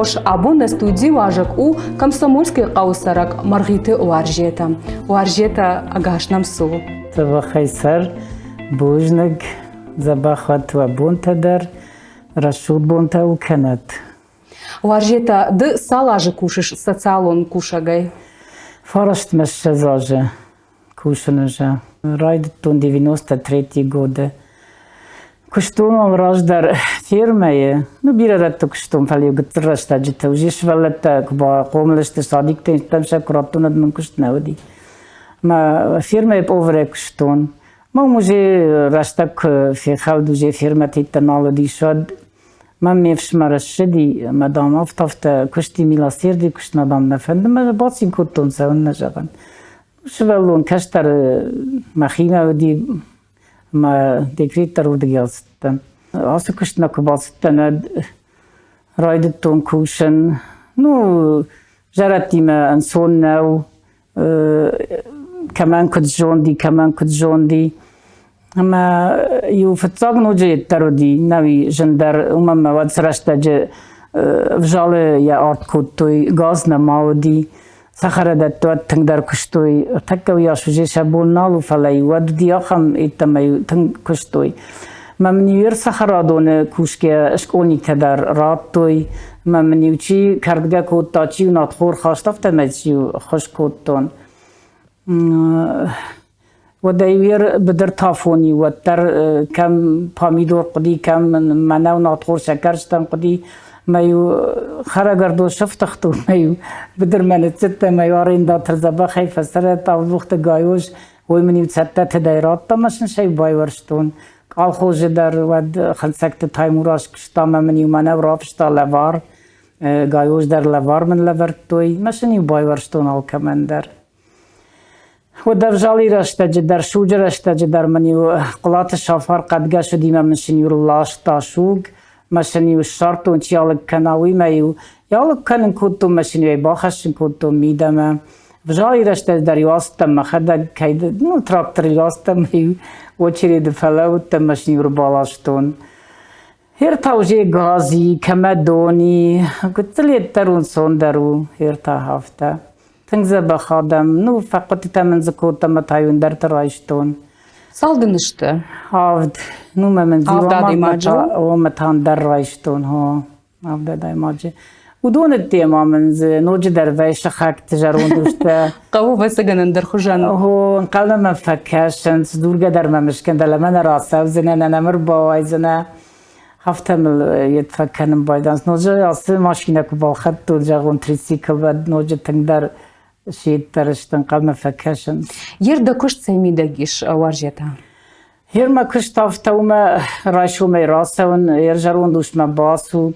хорз, абон нӕ студийы уазӕг у Комсомольскийы хъӕуы цӕрӕг Мӕргъиты Уарзетӕ. Уарзетӕ, ӕгас нӕм цу. Дзӕбӕхӕй цӕр, бузныг, дзӕбӕх уӕд уӕ бонтӕ дӕр, рӕсугъд бонтӕ у кӕнӕт. Уарзетӕ, ды цал азы кусыс социалон кусӕгӕй? Фарастмӕ 20 азы кусын уже. Райдыдтон 93 годы. Куыстон уал раздӕр фермӕйы, ну бирӕ рӕтты куыстон, фӕлӕ гыццыл рӕстӕджыты уже сывӕллӕттӕ куы бахъомыл сты, садиктӕм сӕ куы радтон, уӕд мын куыст нӕ уыди. Мӕ фермӕйы поварӕй куыстон. Мӕм уже рӕстӕг куы фехӕлд, уже фермӕтӕ нал уыдис, уӕд мӕм ме фсымӕр ссыди, мӕ дам афтӕ куысти милосердий куыст, нӕ дам нӕ фӕнды, мӕ бацин кодтон цӕуыннӕ зӕгъын. Сывӕллон кӕстӕр мӕхимӕ уыди, мӕ декрет дӕр уырдыгӕй ацыдтӕн. Ацы куыстмӕ куы бацыдтӕн, уӕд райдыдтон кусын. Ну, зӕрӕдтимӕ ӕнцон нӕу, кӕмӕн куыд зонди, кӕмӕн куыд зонди. Ӕмӕ иу фыццаг ноджы йеддӕр уыди, нӕуи зындӕр, уымӕн ӕмӕ уӕд цы рӕстӕджы ӕвзалы йӕ арт кодтой, газ нӕма уыди. Цӕхӕрадӕтты уӕд тынгдӕр куыстой. Тӕккӕ уыйас уже сӕ бон нал у, фӕлӕ-иу уӕд уыди ахӕм, йеддӕмӕ-иу тынг куыстой. Мӕ мын-иу йе рцӕхӕрадоны кусгӕ школьниктӕ дӕр радтой, мӕ мын-иу чи кӕрдгӕ кодта, чи-иу надхор хаст, афтӕмӕй чи-иу ххуыс кодтон. Уӕдӕй быдыртафони уӕддӕр кӕм помидор хъуыди, кӕм мӕнӕу надхор сӕкӕрстӕн хъуыди, мӕ-иу хӕрӕгӕрдо сыфтыхтон, мӕ-иу быдырмӕ ныццыдтӕн, мӕ-иу арендатор дзӕбӕхӕй фӕцӕрӕд авдбухты гайоз, уый мын-иу цӕттӕ тыдӕй радта мӕ сын сӕ байуӕрстон. Колхозы дӕр уӕд хынцӕгты Таймураз куыста мӕ мын-иу мӕнӕу рафыста лӕвар, гайоз дӕр лӕвар мын лӕвӕрдтой, мӕ сын-иу байуӕрстон алкӕмӕн дӕр. Уӕд ӕвзалыйы рӕстӕджы дӕр, суджы рӕстӕджы дӕр мын-иу Хъуылаты Сафар хъӕдгӕс уыди мӕ мын сын-иу ласта суг, мӕ сын-иу ссардтон, чи алыг кӕна, уый мӕ-иу йӕ алыг кӕнын кодтон, мӕ сын-иу ӕй бахӕссын кодтон мидӕмӕ. Ӕвзалыйы рӕстӕджы дӕр-иу ацыдтӕн мӕхӕдӕг, кӕй, ну, тракторыл ацыдтӕн, мӕ-иу очереды фӕлӕууыдтӕн, мӕ сын-иу ӕрбаластон. Хертаузе гази, кӕмӕ дони, гыццыл йеддӕр ӕнцондӕр у херта афтӕ. Тынг дзӕбӕх адӕм, ну, фӕхъуыдытӕ мын дзы кодта ӕмӕ та-иу ӕндӕрты райстон. Цал дын сты? Авд. Ну, мӕ мын авд адӕймаджы. О, мӕ та ӕндӕр райстон, хо. Авд адӕймаджы. Уыдоны ма мын дзы ноджыдӕр вӕй сыхӕгты зӕронд устӕ. Хъӕуы ӕвӕццӕгӕн ӕндӕр хуызӕн. О, ӕнхъӕлмӕ мӕм фӕкӕсынц, дзургӕ дӕр мӕм скӕн, дӕлӕмӕ нӕ рацӕудзынӕ, нӕ нӕм ӕрбауайдзынӕ. Афтӕ мыл йед фӕкӕнын байданц. Ноджы ацы машинӕ куы балхӕдтон, зӕгъон, трицикл, уӕд ноджы тынгдӕр седдӕр сты, ӕнхъӕлмӕ фӕкӕсынц. Ер дӕ куыст цӕй мидӕг ис, Уарзетӕ? Гьер мӕ куыст афтӕ у мӕ райсомӕй рацӕуын, йе зӕронд усмӕ бацу,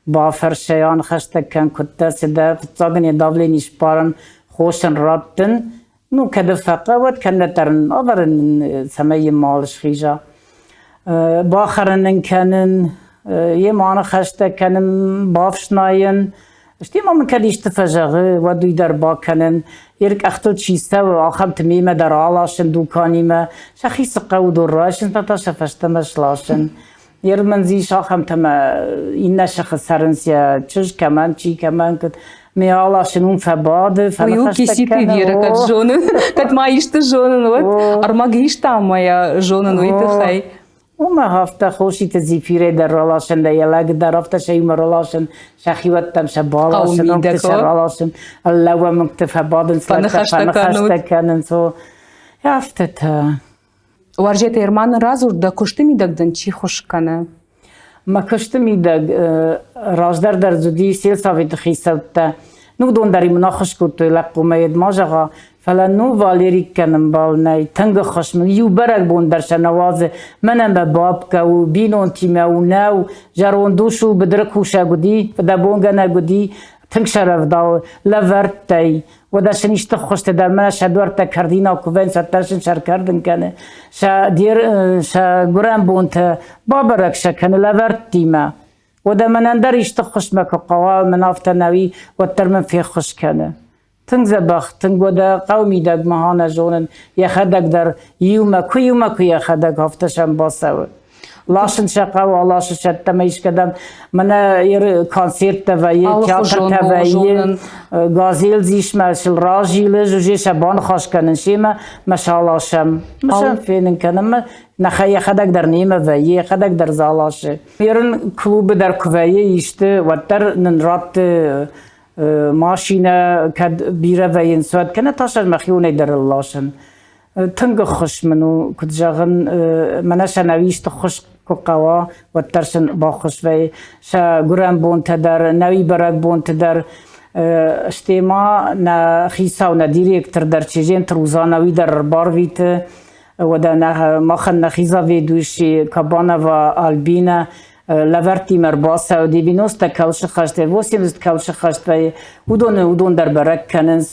бафӕрсӕй, аныхӕстӕ кӕн, куыддӕр цыдӕр, фыццаг ын йӕ давлени сбарын, хос ын раттын, ну, кӕд фӕхъӕуӕд, кӕннӕ дӕр ын авӕрын, цӕмӕй йын мал схиза. Бахӕрын ын кӕнын, йемӕ аныхӕстӕ кӕнын, бафснайын, Стӕй ма мын кӕд исты фӕзӕгъы, уӕд уый дӕр бакӕнын. Йе ркъӕхтыл чи цӕуы, ахӕмты мемӕ дӕр аласын дуканимӕ, сӕхи цы хъӕуы, уыдон райсынц ӕмӕ та сӕ фӕстӕмӕ сласын. Йе рмын дзы ис ахӕмтӕ ӕмӕ иннӕ сыхы цӕрынц йӕ чызг кӕмӕн, чи кӕмӕн, куыд. Ме аласын уым фӕбады, Уый у Киситы Верӕ, кӕд зонын, кӕд ма исты зонын, уӕд ӕрмӕг иста ӕмӕ йӕ зонын уый тыххӕй. Уымӕ афтӕ Хоситы Зефирӕй дӕр раласын, дӕ йӕ лӕг дӕр афтӕ сӕ иумӕ раласын, сӕхиуӕттӕм сӕ баласын, уынгты сӕ раласын, лӕууӕм уынгты фӕбадынц, фӕныхӕстӕ кӕнынц. Афтӕтӕ. Уарзет Ерманы радзур, дӕ куысты мидӕг дын чи ххуыс кӕны? Мӕ куысты мидӕг раздӕр дӕр уыди сельсоветы хицӕуттӕ. Ну, уыдон дӕр мын ӕххуыс кодтой лӕппумӕ, йед ма зӕгъа, Фӕлӕ ну Валериккӕн ӕмбал нӕй, тынг ӕххуыс мын, иу бӕрӕгбон дӕр сӕ нӕ уадзы, мӕнӕ мӕ бабкӕ у, бинонтимӕ у, нӕу, зӕронд ус у, быдыры кусӕг уыди, фыдӕбонгӕнӕг уыди, тынг сӕ рӕвдауы, лӕвӕрттӕй. Уӕдӕ сын исты ххуыстӕ дӕр мӕнӕ сӕ дуӕрттӕ кӕрдинаг куы вӕййынц, уӕддӕр сын сӕ ӕркӕрдын кӕны. Сӕ, сӕ гуырӕн бонтӕ бабӕрӕг сӕ кӕны лӕвӕрттимӕ. Уӕдӕ мӕнӕн дӕр исты ххуысмӕ куы хъӕуа, мӕн афтӕ нӕуи, уӕддӕр мын феххуыс кӕны. Тынг дзӕбӕх, тынг уӕдӕ хъӕуы мидӕг мӕ нӕ зонын, йӕхӕдӕг дӕр иумӕ куы иумӕ куы йӕхӕдӕг афтӕ сӕм бацӕуы. Ласын сӕ хъӕуы, аласын сӕ ӕддӕмӕ искӕдӕм. Мӕнӕ концерттӕ вӕййы, театртӕ вӕййы, газел дзисмӕ сыл разилы, уже сӕ баныхас кӕнын семӕ, мӕ сӕ аласӕм. Мӕ сӕ фенын кӕнӕм, нӕ йӕхӕдӕг дӕр немӕ вӕййы, йӕхӕдӕг дӕр дзы аласы. Ерын клубы дӕр куы вӕййы исты, уӕддӕр нын ратты машинӕ, кӕд бирӕ вӕййынц, уӕд кӕнӕ та сӕ мӕхионӕй дӕр ласын. Тынг ӕххуыс мын у, куыд зӕгъын, мӕнӕ сӕ нӕуи исты ххуыс куы хъӕуа, уӕддӕр сын баххуыс вӕййы. Сӕ гуырӕн бонтӕ дӕр, нӕуи бӕрӕгбонты дӕр. Стӕй ма нӕ хицау, нӕ директор дӕр Чеженты Рузанӕ уый дӕр ӕрбарвиты. Уӕдӕ нӕ махӕн нӕхи заведующий Кабанова Альбина лӕвӕрттимӕ ӕрбацӕуы 90 кӕл сыххӕст, 80 кӕл сыххӕст вӕййы, уыдоны уыдон дӕр бӕрӕг кӕнынц.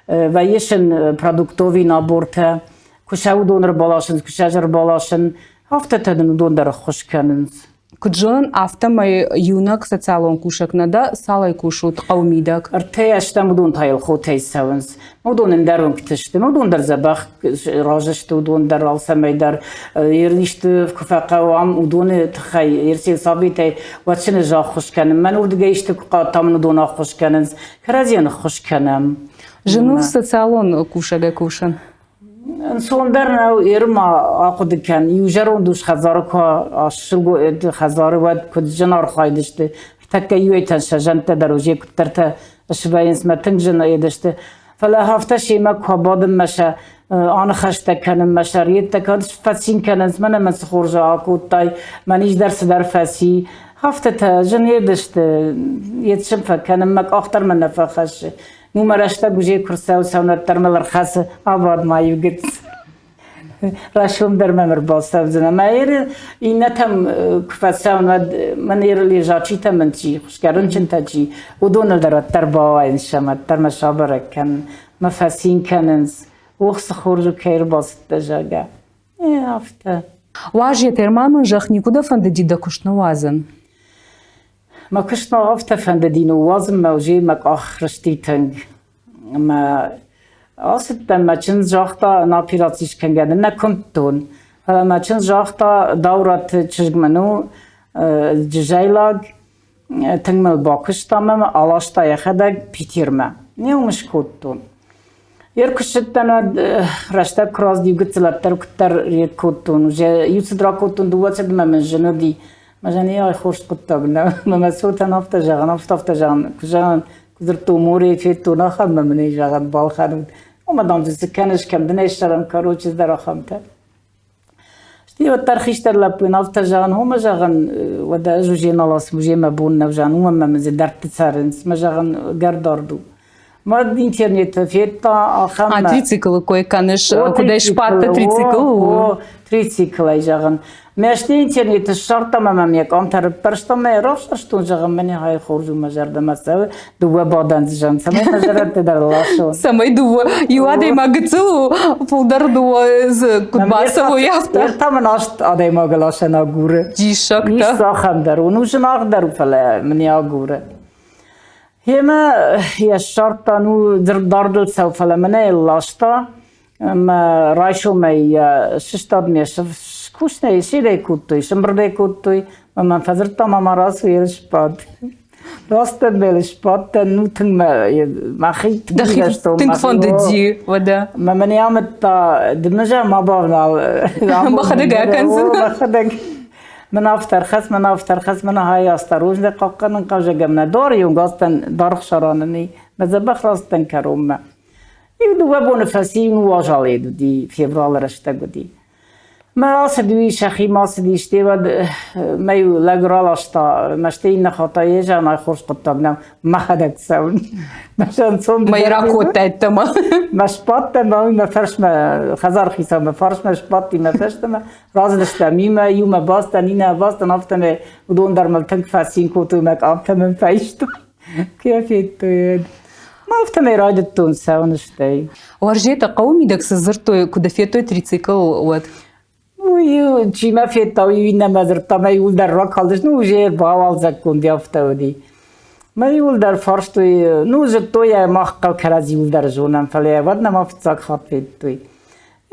Вӕййы сын продуктовый набортӕ, куы сӕ уыдон ӕрбаласынц, куы сӕ ӕрбаласын, афтӕтӕ дын уыдон дӕр ӕххуыс кӕнынц. Куыд зонын, афтӕмӕй иунӕг социалон кусӕг нӕ дӕ, цалӕй кусут хъӕуы мидӕг? Ӕртӕйӕ стӕм уыдон та Елхотӕй цӕуынц. Уыдон ӕндӕр уынгты сты. Уыдон дӕр дзӕбӕх разы сты, уыдон дӕр алцӕмӕй дӕр. Ернисты куы фӕхъӕуы ам, уыдоны тыххӕй Ерсел-Сабитӕй уӕд сын ӕз ӕххуыс кӕнын. Мӕн уырдыгӕй исты куы хъӕуы, та мын уыдон ӕххуыс кӕнынц. Кӕрӕдзийӕн ӕххуыс кӕнӕм. Зын у социалон кусӕгӕй кусын? Ӕнцондӕр нӕу, ма ахъуыды кӕн, иу зӕронд ус хӕдзары куы сылгоймаджы хӕдзары уӕд куыд зын архайд сты. Ӕртӕккӕ иуӕйтӕн сӕ зӕндтӕ дӕр уже куыддӕртӕ свӕййынц мӕ тынг зын сты. Фӕлӕ афтӕ семӕ куы абадынмӕ сӕ аныхӕстӕ кӕнынмӕ сӕ редтӕ кӕд фӕцин кӕнынц, мӕнӕ мын цы хорз акодтай, мӕ низ дӕр цыдӕр фӕци. Афтӕтӕ зын сты, йед сын фӕкӕнын, мӕ къах дӕр мӕ нӕ фӕхӕссы. Ну, мӕ рӕстӕг уже куы рцӕуы, сӕунӕт дӕр мыл ӕрхӕцы, абад ма иу гыц. Райсом дӕр мӕм ӕрбацӕудзӕн. Ӕмӕ еры иннӕтӕм куы фӕцӕуын, уӕд мӕн еры лежачитӕ мын чи, хуысгӕ рынчынтӕ чи, уыдоныл дӕр уӕддӕр бауайын сӕм, уӕддӕр мӕ сабӕрӕг кӕнын, мӕ фӕцин кӕнынц. Ох, цы хорз у, кӕй ӕрбацыдтӕ, зӕгъгӕ. Афтӕ. Уазджытӕ ма мын зӕгъ, никуы дӕ фӕндыди дӕ куыст ныууадзын? Мӕ куыст мӕ афтӕ фӕндыди ныууадзынмӕ, уже мӕ къах рысти тынг. Ӕмӕ ацыдтӕн, мӕ чындз загъта, ӕнӕ операци скӕнгӕ нын нӕ куымдтон. Фӕлӕ мӕ чындз загъта, Даураты чызг мын у, джызӕйлаг, тынг мыл бакуыста мӕ аласта йӕхӕдӕг Питермӕ. Не уым скодтон. Ер куы ссыдтӕн, уӕд рӕстӕг куы рацыд, иу гыццыл ӕддӕр куыддӕр ред кодтон. Уже иу цыд ракодтон, дыууӕ цыдмӕ мын зын уыди. Мӕ зӕгъын, ай хорз хъуыддаг нӕ. Мӕ мӕ цотӕн афтӕ зӕгъын, афтӕ афтӕ зӕгъын. Куы зӕгъын, куы дзырдтон, морейы федтон, ахӕм мын ӕй зӕгъын, балхӕнут. Омӕ, дам, дзы цы кӕныс, кӕм дын ӕй ссарӕм, короче, цыдӕр ахӕмтӕ. Стӕй уӕддӕр хистӕр лӕппуйӕн афтӕ зӕгъын, хомӕ зӕгъын, уӕдӕ ӕз уже нал ацым, уже мӕ бон нӕу зӕгъын, уымӕн мӕ мын дзы дӕрдты цӕрынц, мӕ зӕгъын, гӕрдард у. Мад интернеты федта ахӕм. А трициклы кой кӕныс, куыдӕй сбадты трициклыл? О, трициклӕй зӕгъын. Мӕсты интернеты ссардтам ӕмӕ мӕ къамтӕ рыппӕрстам, мӕ рафсӕстон, зӕгъын, мӕнӕ хай хорз у, мӕ зӕрдӕмӕ цӕуы, дыууӕ бадӕн дзы зӕгъын, цӕмӕй мӕ зӕрӕдты дӕр ласон. Цӕмӕй дыууӕ, иу адӕймаг гыццыл у, фылдӕр дыууӕ дзы куыд бацӕуой, афтӕ. Ӕртӕ мын аст адӕймагы ласӕн агуры. Диссӕгтӕ. Ис ахӕм дӕр, уын у зынаргъдӕр у, фӕлӕ мын йӕ агуры. Гъемӕ йӕ ссардта, ну, дзырд дардыл цӕуы, фӕлӕ мӕнӕ йыл ласта. Ӕмӕ райсомӕй йӕ сыстад ме скусынӕй седӕй кодтой, сымбырдӕй кодтой. Ӕмӕ мӕм фӕдзырдта, мама, рацу, йе сбад. Рацыдтӕн мӕ сбадтӕн, ну, тынг мӕ мӕхи Дӕхи тынг фӕндыди, уӕдӕ. Мӕ мӕн амыдта, ды мын зӕгъ, ма бавнал. Мӕхӕдӕг акӕндзӕн. Мӕхӕдӕг. Мын афтӕ ӕрхӕц, мын афтӕ ӕрхӕц, мын ахай осторожно хъахъхъӕнын хъазӕгӕм нӕ дор иугастӕн даргъ саранӕн мӕ дзӕбӕх рацыдтӕн кӕронмӕ. Иу дыууӕ боны фӕци, ну уазалед уыди, февралы рӕстӕг уыди. Мӕ ацыди, сӕхимӕ ацыди, стӕй уӕд мӕ иу лӕг раласта, мӕ стӕй иннӕ хатт езӕнай хорз хъуыддаг нӕу, мӕхӕдӕг цӕуын. Мӕ сӕнцон Мӕ ракодтай ӕддӕмӕ. Мӕ сбадтӕн, мӕ уый мӕ фӕрсмӕ, хӕдзары хицау мӕ фарсмӕ сбадти мӕ фӕстӕмӕ, Разылдыстӕм иумӕ, иумӕ бацыдтӕн, иннӕ бацыдтӕн, афтӕмӕй уыдон дӕр мыл тынг фӕцин кодтой, мӕ къамтӕ мын фӕистой. Куы йӕ федтой, уӕд. Ма афтӕмӕй райдыдтон цӕуын стӕй. Уарзетӕ хъӕуы мидӕг цы дзырдтой, куы дӕ федтой трициклыл, уӕд? Уый чи мӕ федта, уый иннӕмӕ дзырдта, мӕ иуылдӕр ракалдысты, ну, уже бауалдзӕггонд афтӕ уыди. Мӕ иуылдӕр фарстой, ну, зыдтой йӕ, мах хъӕу кӕрӕдзи иуылдӕр зонӕм, фӕлӕ йӕ уӕд нӕма фыццаг хатт федтой.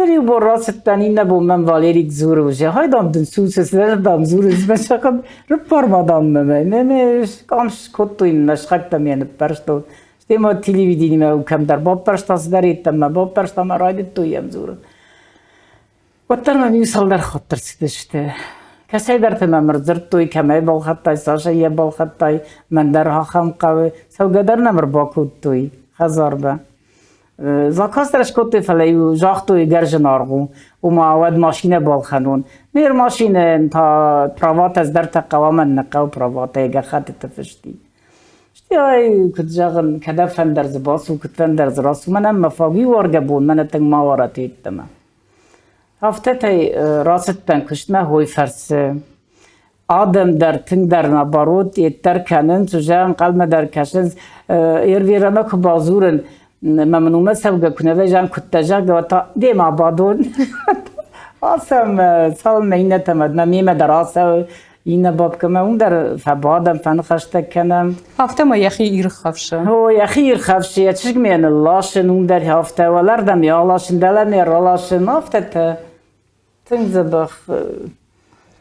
Иу бон рацыдтӕн, иннӕ бон мӕм Валерик дзуры уже, хай дам дын сусы, цыдӕр дам дзурынц, мӕ сӕхъын рыппар ма дам мӕ, мӕ мӕ къам скодтой, мӕ сыхӕгтӕ мӕ ныппӕрстой. Стӕй ма телевидениемӕ кӕмдӕр баппӕрста, цыдӕр йеддӕмӕ баппӕрста мӕ райдыдтой йӕм дзурын. Уӕддӕр мӕм иу цалдӕр хатт ӕрцыдысты. Кӕцӕйдӕрты мӕм ӕрдзырдтой, кӕмӕй балхӕдтай, цасӕй йӕ балхӕдтай, мӕн дӕр ахӕм хъӕуы. Цӕугӕ дӕр нӕм ӕрбакодтой хӕдзармӕ. Заказ дӕр скодтой, фӕлӕ-иу загътой, гӕрзынаргъ у, ома уӕд машинӕ балхӕнон. Ме машинӕйӕн та праватӕ цыдӕртӕ хъӕуа, мӕн нӕ хъӕуы праватӕ, гӕххӕттыты фысти. Стӕй, куыд зӕгъын, кӕдӕм фӕндӕр дзы бацу, куыд фӕндӕр дзы рацу, мӕнӕн мӕ фаг иу уаргӕ бон мӕнӕ тынг ма уарат йеддӕмӕ. Афтӕтӕй рацыдтӕн куыстмӕ хой фӕрцы. Адӕм дӕр тынгдӕр наоборот, йеддӕр кӕнынц, уже ӕнхъӕлмӕ дӕр кӕсынц. Эрверамӕ куы бадзурын, мӕ мын уымӕ цӕугӕ куы нӕ вӕййы, куыдтӕ зӕгъгӕ, уӕд та демӕ абадон. Ацӕм, цалынмӕ иннӕтӕм мӕ мемӕ дӕр ацӕуы, иннӕ бабкӕмӕ уым дӕр фӕбадӕм, фӕныхӕстӕ кӕнӕм. Афтӕ ма йӕхи ирхӕфсы. О, йӕхи ирхӕфсы, йӕ чызгмӕ нылласын, уым дӕр афтӕ, уӕлӕрдӕм йӕ аласын, дӕлӕмӕ йӕ раласын, афтӕтӕ. Тынг дзӕбӕх.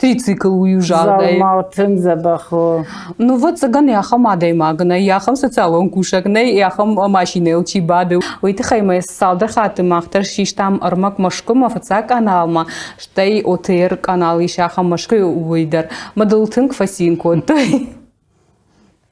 Трицикл у иу загъдӕй. Дзаумау тынг дзӕбӕх у. Ну вот цӕгӕн ахӕм адӕймаг нӕй, ахӕм социалон кусӕг нӕй, ахӕм машинӕйыл чи бады. Уый тыххӕй ма цалдӕр хатты мах дӕр систам ӕрмӕг Мӕскуымӕ, фыццаг къаналмӕ, стӕй ОТР къанал ис ахӕм Мӕскуыйы уый дӕр. Мӕ дыл тынг фӕцин кодтой.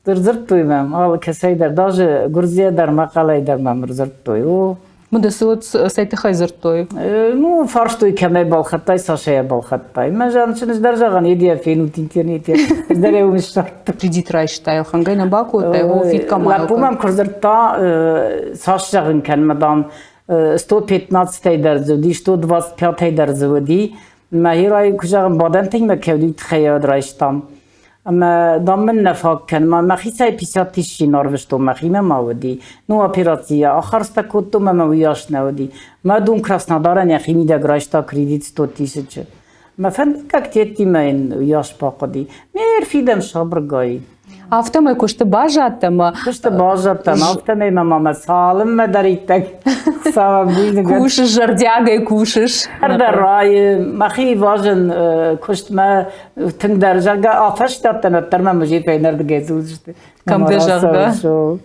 Ӕрдзырдтой мӕм алы кӕцӕйдӕр, даже Гуырдзийӕ дӕр, Мӕхъӕлӕй дӕр мӕм ӕрдзырдтой. О. Мыды цы уыд, цӕй тыххӕй дзырдтой? Ну, фарстой, кӕмӕй балхӕдтай, цасӕй балхӕдтай. Мӕ зӕгъын, ӕз дӕр зӕгъын, едийӕ фенут интернете, ӕз дӕр ӕй уым ссардтон. Кредит райстай, ӕлхӕнгӕ нӕ бакодтай, о, фидгӕ ма Лӕппу мӕм куы рдзырдта, цас зӕгъын кӕн, мӕ дам, 115-ӕй дӕр дзы уыди, 125-ӕй дӕр дзы уыди. Мӕхи рай, куы зӕгъын, бадӕнтимӕ кӕуд тыххӕй райстам. Ӕмӕ, дам мын нӕ фаг кӕн, ма мӕхицӕй 50 тысячи нарвыстон, мӕхимӕ ма уыди. Ну, операцийӕ ахӕрдзтӕ кодтон ӕмӕ уыйас нӕ уыди. Мӕ дум Краснодарӕн йӕхи мидӕг райста кредит 100 тысячы. Мӕ фӕндаггаг теттимӕ йын уыйас бахъуыди. Ме рфидӕм сабыргай. Афтӕмӕй куысты баззадтӕ ӕмӕ Куысты баззадтӕн, афтӕмӕй мӕ мамӕ цалынмӕ дӕр иттӕг Хуыцауӕн бузныг. Кусыс, зӕрдиагӕй кусыс. Ӕрдӕ райы, мӕхи ивазын куыстмӕ тынгдӕр, зӕгъгӕ, афӕстӕттӕн, уӕддӕр мӕ музей фӕйнӕрдыгӕй дзурдзысты. Кӕм дӕ, зӕгъгӕ.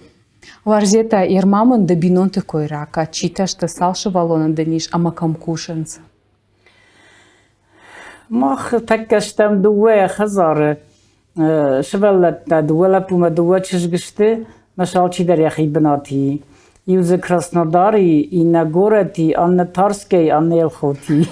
Уарзетӕ, Ерма мын дӕ бинонты кой ракӕ, читӕ сты, цал сывӕллоны дын ис ӕмӕ кӕм кусынц? Мах тӕккӕ стӕм дыууӕ хӕдзары. Сывӕллӕттӕ дыууӕ лӕппумӕ дыууӕ чызг сты, мӕ сӕ алчидӕр йӕхи бынаты и. Иу дзы Краснодары, иннӕ горӕти, аннӕ Тарскӕй, аннӕ Елхоти.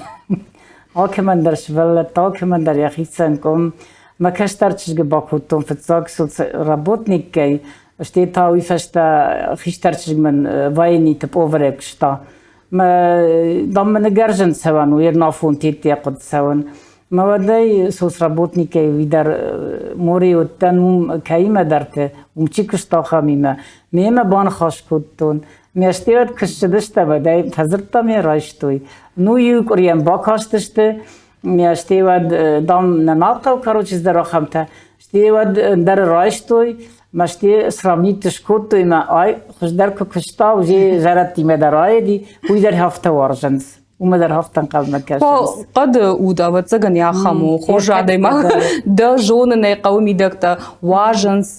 Алкӕмӕн дӕр сывӕллӕттӕ, алкӕмӕн дӕр йӕхицӕн къуым. Мӕ кӕстӕр чызгы бакодтон фыццаг соцработниккӕй, стӕй та уый фӕстӕ хистӕр чызг мын военныйты пъовӕрӕй куыста. Мӕ дам мын ныгӕрзын цӕуӕн у, ернафон тетте хъуыд цӕуын. Мӕ уӕдӕй соцработникӕй уый дӕр море уыдтӕн уым кӕимӕдӕрты, уым чи куыста ахӕмимӕ. Мемӕ баныхас кодтон. Ме стӕй куы ссыдыстӕм, уӕдӕй фӕдзырдтам йӕ райстой. Ну, иу къуырийӕн бакастысты, ме стӕй уӕд дам нӕ нал хъӕуы, короче, цыдӕр ахӕмтӕ. Стӕй уӕд ӕндӕр райстой, мӕ сравнить скодтой мӕ ай хуыздӕр куы куыста, уже зӕрӕдтимӕ дӕр аеди, уый дӕр афтӕ уарзынц. Уымӕ дӕр афтӕ ӕнхъӕлмӕ кӕсынц. Хъӕды уд, ӕвӕццӕгӕн, ахӕм у хорз адӕймаг. Дӕ зонын ӕй хъӕуы мидӕгтӕ уарзынц,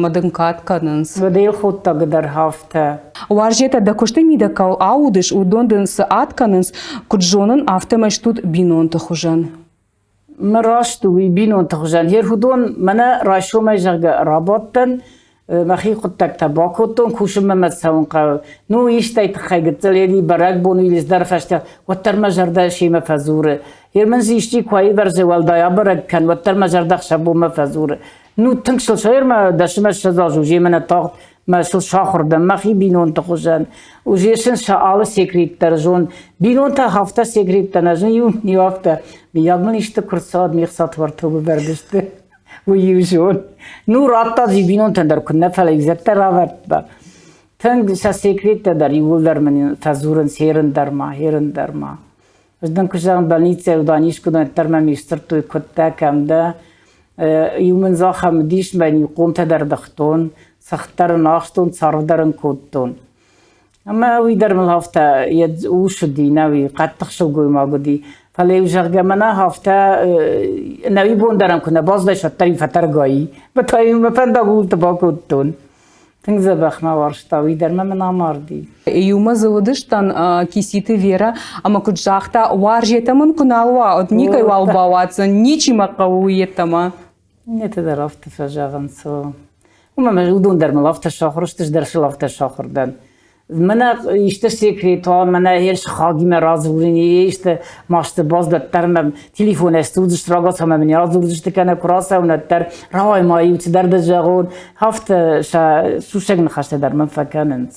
мӕ дын кад кӕнынц. Уӕдӕ ходтаг дӕр афтӕ. Уарзетӕ дӕ куысты мидӕг кӕуыл аудыс, уыдон дын цы ад кӕнынц, куыд зонын, афтӕмӕй стут бинонты хуызӕн. Мӕ раст у, уый бинонты хуызӕн. Гъер уыдон мӕнӕ райсомӕй, зӕгъгӕ, рабадтӕн, мӕхи хъуыддӕгтӕ бакодтон, кусынмӕ мӕ цӕуын хъӕуы. Ну, истӕй тыххӕй гыццыл ели бӕрӕгбон уый дӕр фӕстӕ, уӕддӕр мӕ зӕрдӕ семӕ фӕдзуры. Гъер мын дзы исчи куы аивӕрзы, уӕлдай абӕрӕг кӕн, уӕддӕр мӕ зӕрдӕ хсӕвбонмӕ фӕдзуры. Ну, тынг сыл сӕр мӕ дӕсмӕ ссӕдз азы уже мӕнӕ тагъд мӕ сыл сахуыр дӕн, мӕхи бинонты хуызӕн. Уже сын сӕ алы секрет дӕр зон. Бинонтӕ афтӕ секреттӕ нӕ зон, иу иу афтӕ. Мыййаг мын исты куы рцӕуӕд, ме хцаты уартыл бывӕрдысты. Уый иу зон. Ну, радта дзы бинонтӕн дӕр куыннӕ, фӕлӕ изӕдтӕ равӕрдта. Тынг сӕ секреттӕ дӕр иууылдӕр мын фӕдзурынц херын дӕр ма, херын дӕр ма. Ӕз дын куы зӕгъын, больницӕйы уыдан искуыдӕм дӕр мӕм исдзырдтой, куыдтӕ, кӕм дӕ. Иу мын дзы ахӕм уыдис, мӕ иу хъомтӕ дӕр дыгътон, цыхт дӕр ын ахстон, царв дӕр ын кодтон. Ӕмӕ уый дӕр мыл афтӕ йӕ ус уыди, нӕуи, хъӕддых сылгоймаг уыди. Фӕлӕ-иу, зӕгъгӕ, мӕнӕ афтӕ нӕуи бон дӕр ӕм куы нӕ баззайс, уӕддӕр-иу фӕтӕргай. Мӕ та-иу мӕ фӕндаг ууылты бакодтон. Тынг дзӕбӕх мӕ уарзта, уый дӕр мӕ мын амарди. Иумӕ дзы уыдыстӕн Киситы Верӕ ӕмӕ куыд загъта, уарзетӕ мын куы нал уа, уӕд никӕйуал бауадздзӕн, ничи мӕ хъӕуы уый йеддӕмӕ. Иннӕтӕ дӕр афтӕ фӕзӕгъынц. Уымӕн ӕмӕ уыдон дӕр мыл афтӕ сахуыр сты, ӕз дӕр сыл афтӕ сахуыр дӕн. Мӕнӕ исты секрет уа, мӕнӕ йе сыхагимӕ радзурын, исты масты баздӕддӕр мӕм телефонӕй сдзурдзысты, рагацау мӕм не радзурдзысты кӕнӕ куы рацӕуын, уӕддӕр рауай ма иу цыдӕр дӕ зӕгъон. Афтӕ сӕ сусӕг ныхӕстӕ дӕр мӕм фӕкӕнынц.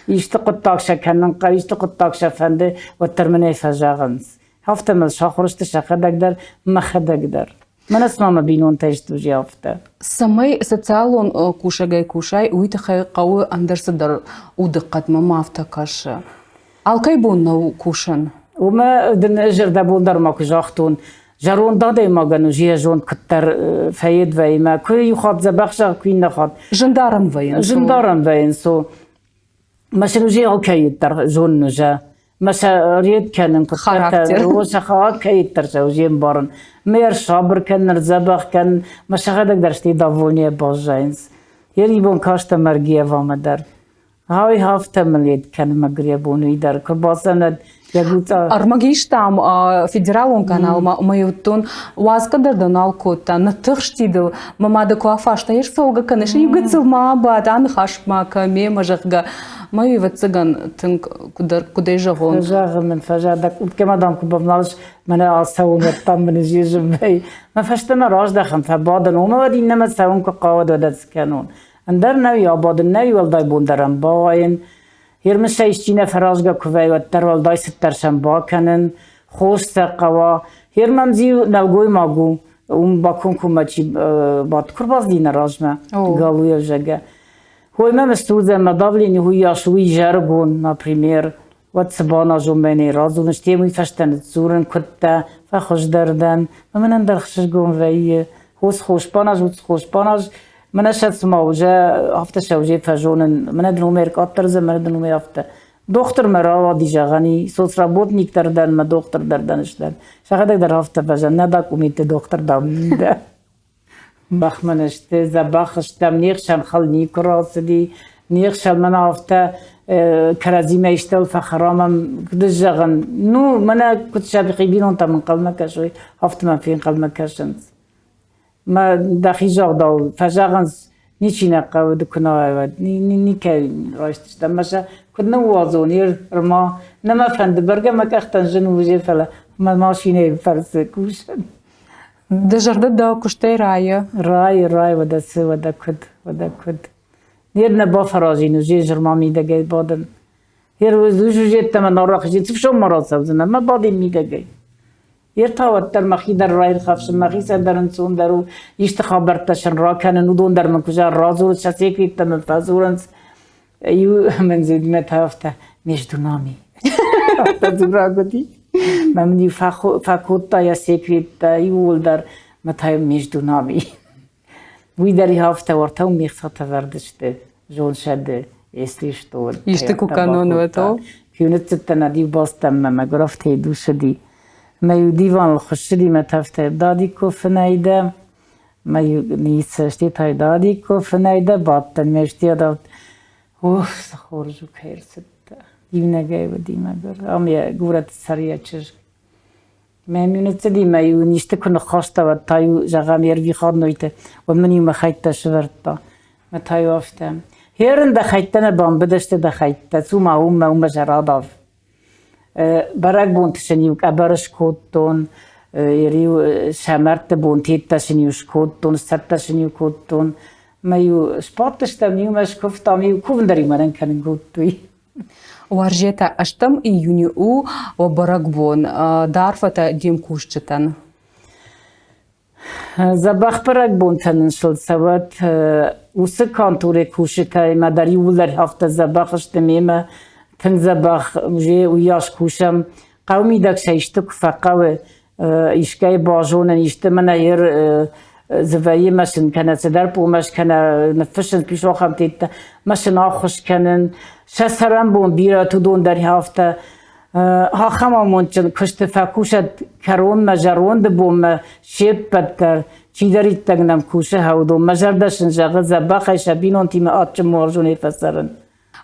Исты хъуыддаг сӕ кӕнын хъӕуы, исты хъуыддаг сӕ фӕнды, уӕддӕр мын ӕй фӕзӕгъынц. Афтӕ мыл сахуыр сты сӕхӕдӕг дӕр, мӕхӕдӕг дӕр. Мӕнӕ цыма мӕ бинонтӕ сты уже афтӕ. Цӕмӕй социалон кусӕгӕй кусай, уый тыххӕй хъӕуы ӕндӕр цыдӕр удыхъӕдмӕ ма афтӕ кӕсы. Алкӕй бон нӕу кусын. Уымӕ дын зӕрдӕбон дӕр ма куы загътон, зӕронд адӕймагӕн уже йӕ зонд куыддӕр фӕед вӕййы мӕ куы иу хатт дзӕбӕх зӕгъ, куы иннӕ хатт. Зындарӕн вӕййынц. Зындарӕн вӕййынц. Мӕ сын уже алкӕй дӕр зонын уже. Мӕ сӕ ред кӕнын Характер. Сӕ характер сӕ уже ӕмбарын. Мӕ ӕрсабыр кӕнын, ӕрдзӕбӕх кӕнын, мӕ сӕхӕдӕг дӕр стӕй довольнее баззайынц. Йе бон кастӕн Маргиевамӕ дӕр. Гъӕуи афтӕ мын лед кӕны мӕ гребон уый дӕр куы бацӕнӕд йӕ гуцъа. Ӕрмӕг истам федералон каналмӕ ӕмӕ уыдтон, уадзгӕ дӕр дӕ нал кодта, ныттыхсти дыл. Мӕ мады куы афарста, ес цӕугӕ кӕныс, иу гыццыл ма абад, аныхас ма кӕ мемӕ, зӕгъгӕ. Мӕ ӕвӕццӕгӕн тынг куыдӕр куыдӕй зӕгъон. Фӕзӕгъы мын, фӕзӕгъ, дӕ къуткӕмӕ дам куы бавналыс, мӕнӕ ацӕуын, уӕдта мын зезын вӕй. Мӕ фӕстӕмӕ раздӕхын, фӕбадын, уымӕ уӕд иннӕмӕ цӕуын куы хъӕуӕд, уӕд ӕз кӕнон. Ӕндӕр нӕуи абадын, нӕуи уӕлдай бон дӕр ӕм бауайын. Ермысӕ исчи нӕ фӕразгӕ куы вӕййы, уӕддӕр уӕлдай цыддӕр сӕм бакӕнын, хос сӕ хъӕуа. Ермӕм дзиу нӕлгоймаг у, уым бакомкоммӕ чи бадт, куы рбацыди нӕ размӕ, галуйӕ зӕгъгӕ. Хой мӕм сдзурдзӕн, мӕ давление уыйас у изӕрыгон, например, уӕд цы баназон мӕнӕй радзурын, стӕй уый фӕстӕ ныдздзурын, куыд дӕ, фӕхуыздӕр дӕн. Мӕ мын ӕндӕр хсызгон вӕййы. Хос хос баназ, уц хос баназ. Мӕнӕ сӕ цыма уже афтӕ сӕ уже фӕзонын. Мӕнӕ дын уымӕй ӕркъаддӕр дзы, мӕнӕ дын уымӕй афтӕ. Дохтырмӕ рауади зӕгъӕни, соцработник дӕр дӕн, мӕ дохтыр дӕр дӕн сдӕн. Сӕхӕдӕг дӕр афтӕ фӕзӕн, нӕ документты дохтыр дам дӕ. Бӕхмӕ сты, дзӕбӕх стӕм, не хсӕн хыл никуы рацыди, не хсӕн мӕнӕ афтӕ кӕрӕдзимӕ истӕуыл фӕхӕрамӕм, куыд зӕгъын, ну, мӕнӕ куыд сӕхи бинонтӕм ӕнхъӕлмӕ кӕсой, афтӕ мӕм фенхъӕлмӕ кӕсынц. Мӕ дӕхи загъдау фӕзӕгъынц, ничи нӕ хъӕуы, ды куы нӕ уӕд, никӕй райстыстӕм. Мӕ сӕ куыд ныууадзон, ӕрма нӕ мӕ фӕнды, бӕргӕ мӕ къӕхтӕн зын у, фӕлӕ мӕ машинӕйы фӕрцы кусын. Дӕ зӕрдӕ дӕ куыстӕй райы? Райы, райы, уӕдӕ цы, уӕдӕ куыд, уӕдӕ куыд. Ныр нӕ бафӕразин, уже зырма мидӕгӕй бадын. Ер узуджеттӕмӕ нарахизин, цы фсон ма рацӕудзынӕ, мӕ бадин мидӕгӕй. Ер та уӕддӕр мӕхи дӕр раирхӕфсын, мӕхицӕн дӕр ӕнцондӕр у, исты хабӕрттӕ сын ракӕнын, уыдон дӕр мын куы зӕгъ радзурынц, сӕ секреттӕ мын фӕдзурынц. Иу мын дзы та афтӕ, между нами. Афтӕ дзураг уыди. Мӕ мын-иу фӕкодта йӕ секреттӕ иууылдӕр, мӕ та между нами. Уый дӕр афтӕ уӕртӕ уым михцатӕ вӕрд сты, зонсӕды, если что. Исты куы кӕнон, уӕд о? Куы ныццыдтӕн ӕд иу бацыдтӕн мӕ мӕгуыр афтӕ дусыди. Мӕ иу диваныл хуыссыди мӕ тӕфтӕ, Дадикко фынӕй дӕ? Мӕ цӕстытӕй дадикко фынӕй дӕ бадтӕн, ме стиадавд. Ох, цы хорз у, кӕй ӕрцыдтӕ. Иунӕгӕй уыди мӕгуыр. Ам йӕ горӕты цӕры йӕ чызг. Мӕм-иу ныццыди, мӕ-иу ын исты куы ныххаста, уӕд та-иу, зӕгъӕм, йе рвихаднойты, уӕд мын-иу мӕ хӕйттӕ сывӕрдта. Мӕ та-иу афтӕ. Херын дӕ хӕйттӕ нӕ бамбыдысты дӕ хӕйттӕ, цу ма уым мӕ уымӕ зӕрадав. Бӕрӕгбонты сын-иу къӕбӕр скодтон, иу сӕ мӕрдты бонтеттӕ сын-иу скодтон, сцӕттӕ сын-иу кодтон. Мӕ-иу сбадтыстӕм, иумӕ скуывтам, иу кувын дӕр-иу мӕнӕн кӕнын кодтой. Уарзетӕ ӕстӕм июни у бӕрӕгбон. Дӕ арфӕтӕ де мкусджытӕн. Дзӕбӕх бӕрӕгбонтӕ нын сыл цӕуӕд. Уыцы кантурӕй кусджытӕй мӕ дӕр иууылдӕр афтӕ дзӕбӕх сты мемӕ, тынг дзӕбӕх, уже уыйас кусӕм. Хъӕуы мидӕг сӕ исты куы фӕхъӕуы, искӕй базонын, исты мӕнӕ ер дзы вӕййы мӕ сын кӕнӕ цыдӕр пъомӕс кӕнӕ ныффыссынц писмо ахӕмтӕ, мӕ сын ӕххуыс кӕнын. Сӕ цӕрӕнбон бирӕ уыдон дӕр афтӕ ахӕм амондджын куысты фӕкусӕд кӕронмӕ, зӕронды бонмӕ се ппӕт дӕр, чидӕриддӕр нӕм кусы, уыдон. Мӕ зӕрдӕ сын зӕгъы дзӕбӕхӕй сӕ бинонтимӕ адджын уарзонӕй фӕцӕрын.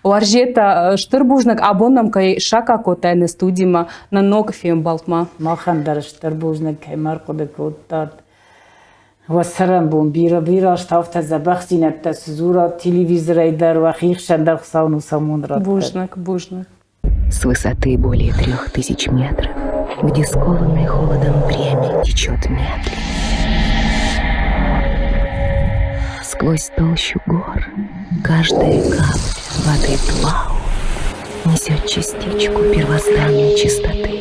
Уарзетӕ, стыр бузныг, абон нӕм кӕй саккаг кодтай нӕ студимӕ, нӕ ног фембӕлдмӕ. Махӕн дӕр стыр бузныг, кӕй ма ӕрхъуыды кодтат. Уӕ цӕрӕнбон бирӕ бирӕ азты афтӕ дзӕбӕхдзинӕдтӕ цы дзурат телевизорӕй дӕр, уӕхи хсӕн дӕр Хуыцау нын амонд раттӕд. Бузныг, бузныг. С высоты более 3000 метров, где скованное холодом время течет медленно. Сквозь толщу гор каждая капля воды Тлау несет частичку первозданной чистоты.